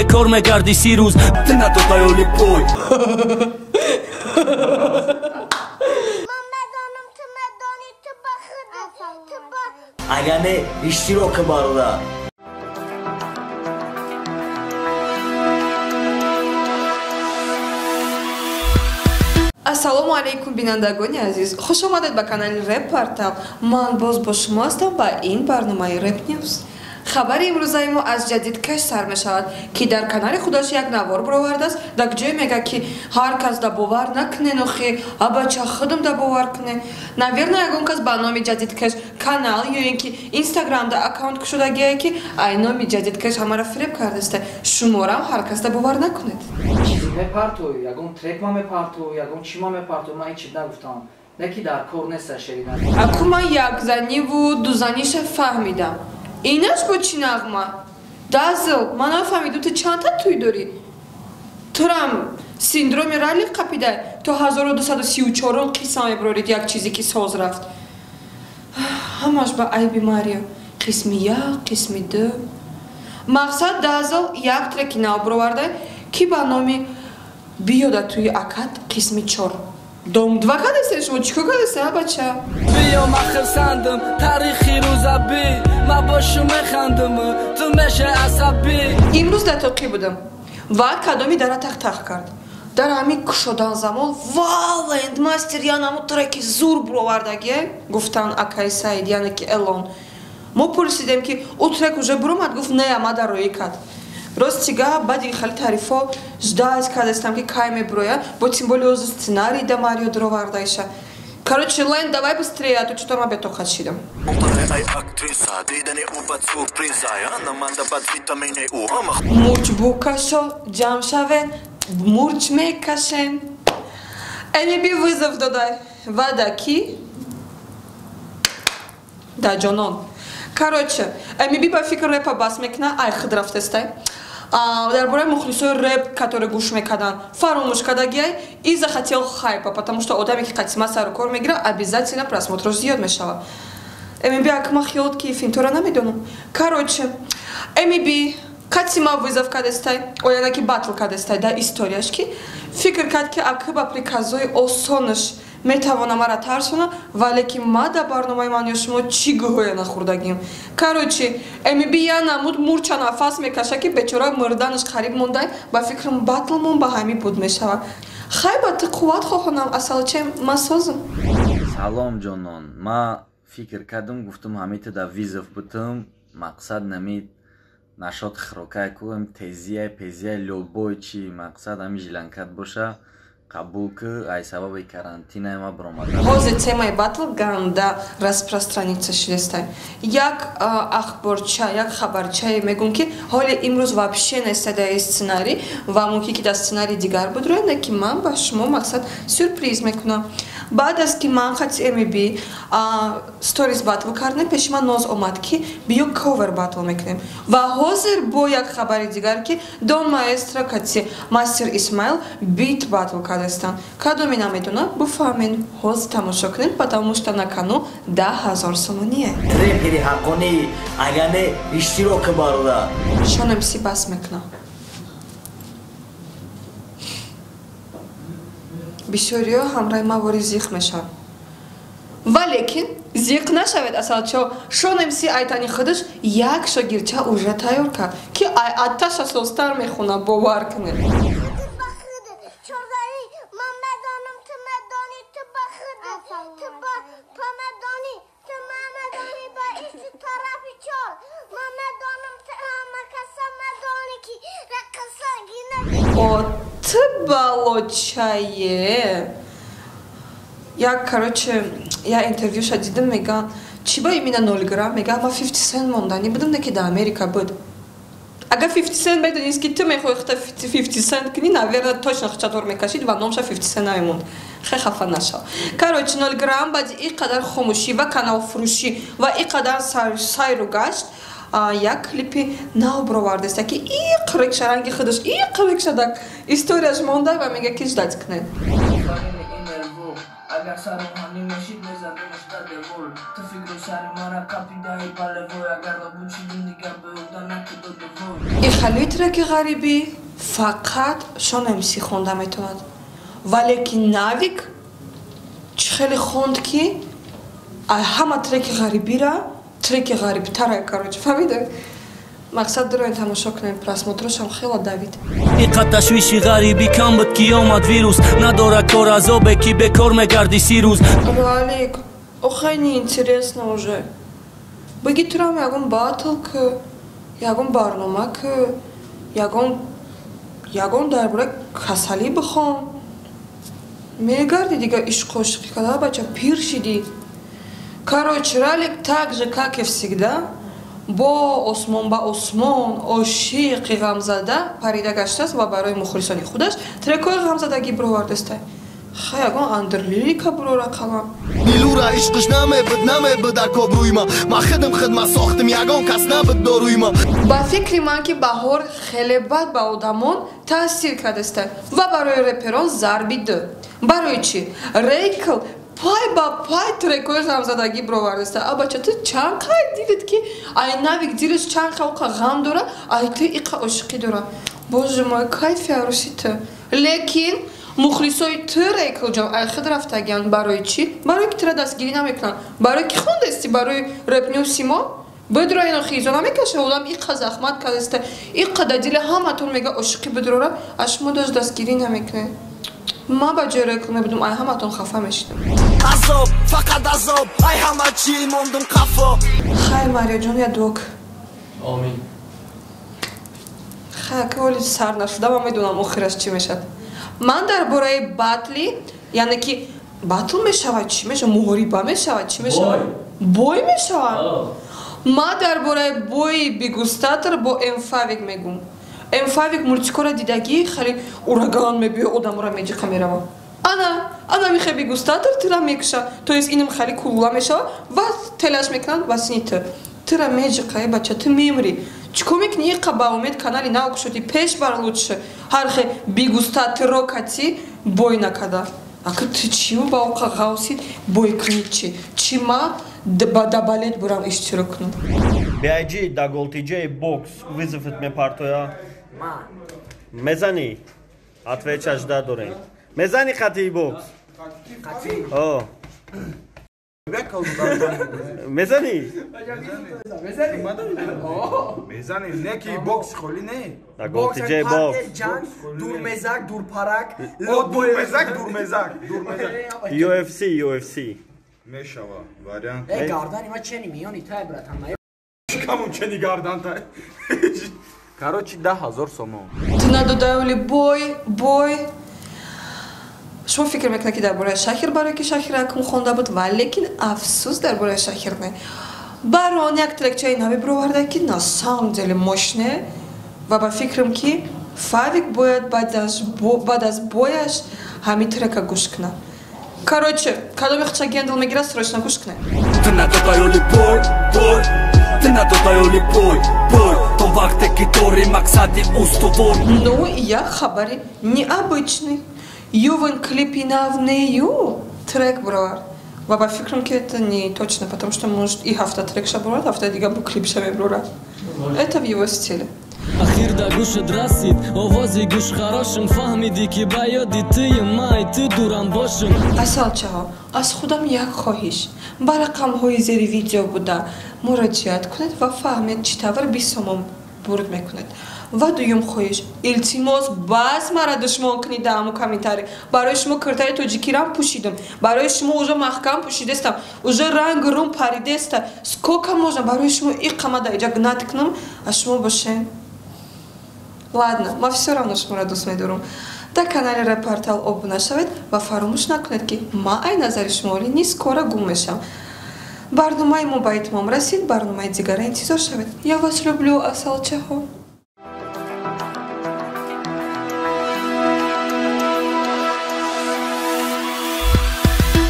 Бекор мегарди си рӯз. Ты надодай оли пой. Агар не иштирок бародар. Ассалому алайкум, бинандагони азиз. Хуш омадед ба канали Рэп Портал. Ман боз бо шумо ҳастам ба ин барномаи Рэп Ньюз. Хабари имрӯзаи мо аз Ҷадид Кэш сар мешавад, ки дар канали худаш як навор баровардааст, дар ҷое мегӯяд, ки ҳар кас да бовар накунен, охи, абача худам да бовар кунен. Наверно, ягон кас ба номи Ҷадид Кэш канал ё ин ки Инстаграмда аккаунт кушодагие, ки ай номи Ҷадид Кэш ҳамаро фиреб кардааст. Шуморам ҳар кас да бовар накунед. Чизе мепартоӣ, ягон трек ма мепартоӣ, ягон чӣ ма мепартоӣ, ман ҳеҷ чиз нагуфтам. Не ки дар кор неста шерина. Аку ман якзаниву дузаниша фаҳмидам. Инаш бо чӣ нағма? Дазл, ман нафаҳмидум, ту чандта тӯй дорӣ? Турам синдроми Ралли қапида, то 1234 қисма мебарорид як чизе ки соз рафт. Ҳамаш ба айби Марио. Қисми як, қисми ду. Мақсад Дазл як треки нав бароварда, ки ба номи Биёда тӯи акат қисми чор. Дом два кадесте шумо чӣ кор кадесте, а бача? Биё ман хирсандам, таърихи рӯзабӣ, ман бо шу механдам, ту мешай асабӣ. Имрӯз дар тоқӣ будам ва кадоми дара тахтах кард. Дар ҳамин кушодан замон ва лендмастер янамо треки зур буровардагие, гуфтан акаи Саид, яъне ки Элон. Мо пурсидем, ки ӯ трек уже буромад, гуфт не, ама дар роӣ кард. Рости гап, баъди хеле тарифҳо ждать кардастам, ки кай мебурояд, бо тем более озу сценарий да Марио дуровардаиша. Короче, Лен, давай быстрее, а то что-то ма бетоқат шидам. Мурч букашо, ҷамъ шавен, мурч мекашем. Эмиби вызов додай. Вада ки? Да ҷонон. Короче, Эмиби ба фикр репа бас мекуна, ай худ рафтестай. Дар бораи мухлисои рэп, которые гӯш мекарданд, фаромӯш кардагиай и захотел хайпа, потому что одаме ки қатима сару кор мегирад, обязательно просмотрош зиёд мешавад. Эмиби акма хиёд ки финтора намедонам. Короче, Эмиби қатима вызов кардестай, ояна ки батл кардестай дар историяш, ки фикр кард, ки акы ба приказои осонаш метавона мара тарсона, вале ки ма дар барномаи ман ё шумо чӣ гӯҳое нахӯрдагим. Короче, Эмиби я намуд мурча нафас мекаша, ки бечора мурданаш қариб мондай, ба фикрам батлмон ба ҳамин буд мешавад. Хай ба ту қувват хоҳонам, асалчем, ман созам. Салом ҷонон, ма фикр кардам, гуфтам ҳамита да визов бутам, мақсад намид нашод хирокай куем, тезия, пезия, любой чи мақсад ҳами жиланкат боша. Қабул ки ай сабаби карантина ма баромадам. Ҳозир темаи батл ганда распространиться шудестай. Як ахборча, як хабарчае мегӯм, ки ҳоли имрӯз вообще неста дар сценарий ва мумкин ки дар сценарий дигар буд, не ки ман ба шумо мақсад сюрприз мекунам. Баъд аз ки ман хати Эмиби сторис батл кардем, пеши ман ноз омад, ки биё ковер батл мекунем. Ва ҳозир бо як хабари дигар, ки Дон Маэстро кати Мастер Исмаил бит батл кардастанд. Кадоми намедонад, буфаҳмед, ҳозир тамошо кунед, потому что на кону 10 000 сомоние. Репери ҳаққонӣ, агар не иштирок бародар. Шон МС бас мекунам. Бисёриҳо ҳамроҳи ман вори зиқ мешаванд. Валекин зиқ нашавед, асалчо, Шон МС айтани худаш як шогирдча уже тайёр кард, ки ай атташа созтар мехонад, бовар кунед. О, ты балочае. Як, короче, я интервюша дидам, мега, чӣ ба именно 0 грамм, мега, ма 50 Cent монданӣ будам, не ки дар Америка буд. Агар 50 Cent медонист, ки ту мехоҳӣ худта 50 Cent кунӣ, наверное, точно хачатор мекашид ва номша 50 Cent намемонд. Хе хафа нашав. Короче, 0 грамм баъди ин қадар хомӯшӣ ва каналфурӯшӣ ва ин қадар сайру гашт, як клипи нав баровардааст, ки иқрикша ранги худаш, иқрикша дар историяш монда ва мега, ки ждать кунед. Агар сароҳанӣ мешид, мезадимаш да девор. Ту фикру сари мара қапидаи балевой. Агар набучидим, дигар беҳуда накудо девой. Ихали треки ғарибӣ фақат Шон МС хонда метавонад, вале ки Навик чӣ хеле хонд, ки ҳама треки ғарибира треки ғарибтара. Короче, фаҳмида, мақсад дуроин тамошо кунем, просмотрошам хело давид. Иқа ташвиши ғарибӣ кам буд, ки омад вирус. Надорад кор азобе, ки бекор мегарди 30 рӯз. Ралик, охай, неинтересно уже. Бигӣ, турам ягон батл ки, ягон барнома ки, ягон дар бораи касалӣ бихон. Мегарди дига ишқу ошиқӣ када, бача, пир шидӣ. Короче, Ралик так же, как и всегда, бо осмон ба осмон ошиқи ғамзада парида гаштааст ва барои мухлисони худаш трекҳои ғамзадагӣ бировардааст. Хай, ягон андерлирика бурора қалам. Нилура ишқиш намебуд, намебуд акобрӯйма. Ма хидм хидма сохтим, ягон кас набуд дорӯйма. Ба фикри ман, ки баҳор хеле бад ба одамон таъсир кардааст ва барои реперон зарби ду. Барои чӣ Рейкл пай ба пай трекҳои ғамзадагӣ бировардааст? А бача, ту чанд қай дидед, ки ай Навик дилаш чанд қа ғам дора, ай ту иқа ошиқӣ дора? Боже мой, кайфи арӯси ту. Лекин мухлисои ту, Рейклҷон, ай худ рафтагианд. Барои чӣ? Барои ки тура дастгирӣ намекунанд. Барои ки хондасти барои репнюси мо бидро, ино хизо намекаша. Одам иқа захмат кардааста, иқа да дили ҳаматон мега ошиқӣ бидрора, а шумо дошт дастгирӣ намекунед. Ман ба ҷои Рейкл мебудум, ай ҳаматон хафа мешидам. Азоб, фақат азоб, ай ҳама чӣ мондум қафо. Хайр, Мариёҷон, я дуо. Омин. Хайр, ки оли сар нашуда, ман медонам охираш чӣ мешавад. Ман дар бораи батли, яъне ки батл мешавад, чӣ мешавад, муҳориба мешавад, чӣ мешавад, бой мешавад. Ман дар бораи бои Бигустатор бо Эмфавик мегум. Эмфавик мультикора дидагӣ, хеле ураган мебиё, одамора меҷиқа мерава. Ана ана михе Бигустатор тира мекуша, то есть инам хеле кулула мешава ва телаш мекунанд ба сини ту. Тира меҷиқа, е бача, ту мемри. Чӣ кор мекунӣ? Иқа ба умед канали нав кушодӣ, пеш бар, лучше ҳархе Бигустаторо кати бой накада. Ака, ту чӣ ба оқа ғавсид бой кунӣ? Чӣ чӣ ма да балет бурам иштирок кунам? Биайҷи да голтиҷаи бокс вызовит мепартоя. Мезанӣ? Отвечаш дадорем. Мезанӣ қатъи бокс? О. Мезанӣ? Мезанӣ, не ки бокс холи не. Да голтиҷаи бокс. Дурмезак, дурпарак. Дурмезак, дурмезак, дурмезак. UFC, UFC. Мешава, вариант. Э, гардани ма чени миёни тай, братан. Камон чени гардан тай. Короче, 10 000 сомон. Ту надодаюли бой, бой. Шумо фикр мекунед, ки дар бораи Шахир, барое ки Шахир акм хонда буд, валекин афсӯс, дар бораи Шахир не. Барон як трекчаи нави бироварда, ки на самом деле мощне, ва ба фикрам, ки Фавик бояд баъд аз бояш ҳамин трека гӯш кунад. Короче, кадоми хча гендл мегирад, срочно гӯш кунед. Ту надодаюли бой, бой. Ту надодаюли бой, бой. То вақте ки дори мақсади устувор. Ну, як хабари необычный. Ювен клипи навнею трек бировард. Ва ба фикрам, ки это не точно, потому что может и ҳафта трекша бировард, ҳафта дига бу клипша мебирорад. Это в его стиле. Ахир да гӯшат расид овози гӯшхарошум, фаҳмидӣ, ки ба ёди туи май ту дурам бошум. Асалчаҳо, аз худам як хоҳиш: ба рақамҳои зери видео буда муроҷиат кунед ва фаҳмед, чӣ тавр 20 сомон бурд мекунед. Ва дуюм хоҳиш: илтимос, бас мара душмон кунед дар ҳамун комментарий. Барои шумо киртаи тоҷикирам пӯшидам, барои шумо уже маҳкам пӯшидестам, уже ранги рум паридеста. Сколько можно барои шумо иқама да иҷа гнать кунам, а шумо бошен? Ладно, ма всё равно шуморо дӯст медорам. Дар канали Репортал обуна шавед ва фаромӯш накунед, ки ма ай назари шумо оли низ скоро гум мешавам. Барномаи мо ба итмом расид, барномаи дигара интизор шавед. Я вас люблю, асалчаҳо.